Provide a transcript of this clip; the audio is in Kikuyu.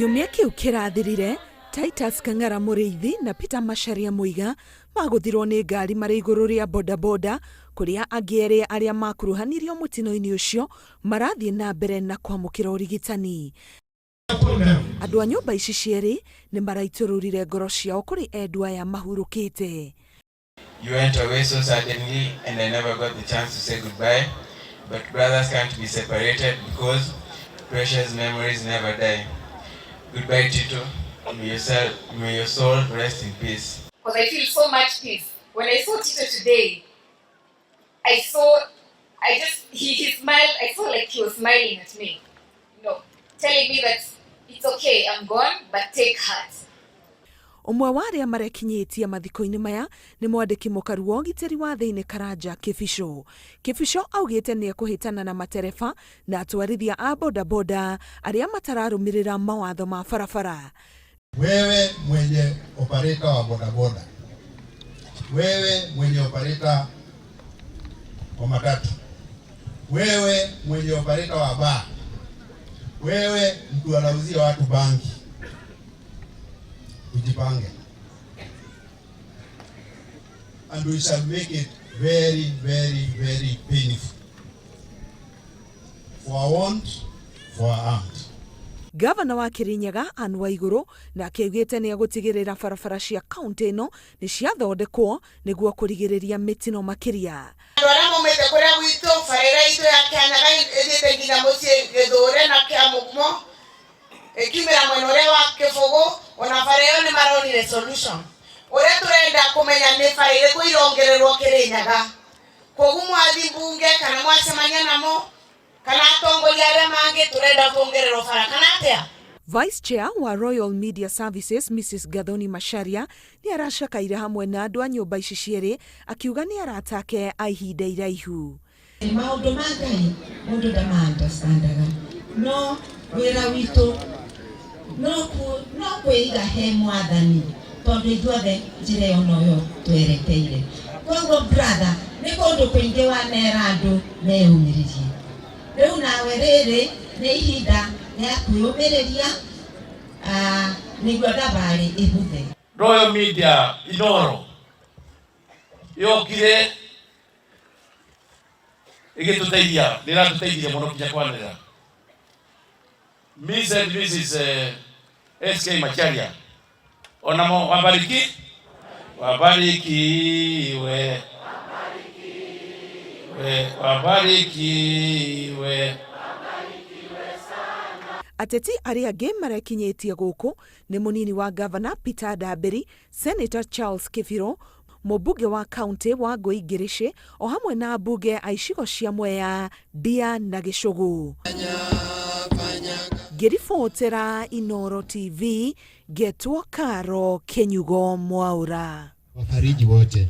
Kiumia kĩu kĩrathirire, Titus Kang'ara Mũrĩithi na Peter Macharia Mũiga magũthirwo nĩ ngari marĩ igũrũ rĩa bodaboda, kũrĩa angĩ erĩ arĩa makuruhanirio mũtino-inĩ ũcio marathiĩ na mbere na kwamũkĩra ũrigitani. Andũ a nyũmba ici cierĩ nĩ maraitũrũrire ngoro ciao kũrĩ endwa aya mahurũkĩte. You went away so suddenly, and I never got the chance to say goodbye. But brothers can't be separated because precious memories never die. Goodbye, Tito. May your soul rest in peace. Because I feel so much peace. When I saw Tito today, I saw, I just, he smiled, I saw like he was smiling at me, telling me that it's okay, I'm gone, but take heart. Ũmwe wa arĩa marekinyĩtie mathiko-inĩ maya nĩ mwandĩki mũkaru wa ũgitĩri wa thĩinĩ Karanja Kĩbico. Kĩbico augĩte nĩ ekũhĩtana na matereba na atwarithia a bodaboda arĩa matararũmĩrĩra mawatho ma barabara. Wewe mwenye operator wa bodaboda, wewe mwenye operator wa matatu, wewe mwenye operator wa bar, wewe mtu anauzia watu bangi, ujipange, and we shall make it very, very, very painful for our want, for our armed. Gavana wa Kirinyaga Anne Waiguru nake augĩte nĩ egũtigĩrĩra barabara cia kaunti ĩno nĩ ciathondekwo nĩguo kũrigĩrĩria mĩtino makĩria. Andũ arĩa maumĩte kũrĩa gwitũ, bara ĩrĩa itũ ya Kĩanyaga ĩthiĩte nginya mũciĩ Gĩthũre na Kĩamũgumo, ĩkiumĩra mwena ũrĩa wa Kĩbũgũ, ona bara ĩyo nĩ maronire solution. Ũrĩa tũrenda kũmenya nĩ bara irĩkũ irongererwo Kĩrĩnyaga. Koguo mwathi mbunge kana mwacemania namo kana atongoria arĩa mangĩ, tũrenda kuongererwo bara kana atĩa? Vice Chair wa Royal Media Services Mrs Gathoni Macharia nĩ aracakaire hamwe na andũ a nyũmba ici cierĩ, akiuga nĩ arata ake a ihinda iraihu. Maũndũ ma Ngai mũndũ ndama-understandaga, no wĩra witũ no kwĩiga he Mwathani, tondũ ithuothe njĩra ĩyo noyo twerekeire. Koguo brother, nĩ kũndũ kũingĩ wanera andũ meyũmĩrĩrie. Rĩu nawe rĩrĩ nĩ ihinda rĩa kwĩyũmĩrĩria nĩguo thabarĩ ĩhũthe. Royal Media Inoro yokire ĩgĩtũteithia, nĩ ĩratũteithirie mũno kinya kwanĩrĩra. Miss and Mrs SK Macharia onamo wabariki, wabarikiwe, we wabarikiwe. Ateti arĩa angĩ marekinyĩtie gũkũ nĩ mũnini wa gavana Peter Ndambĩri, Senator Charles Kĩbirũ, mũmbunge wa kaunti wa Ngũi Ngĩrĩcĩ, o hamwe na ambunge a icigo cia Mwea, Ndia na Gĩcũgũ. Ngĩribotera Inoro TV, ngetwo Karo Kĩnyugo Mwaũra. Wafariji wote.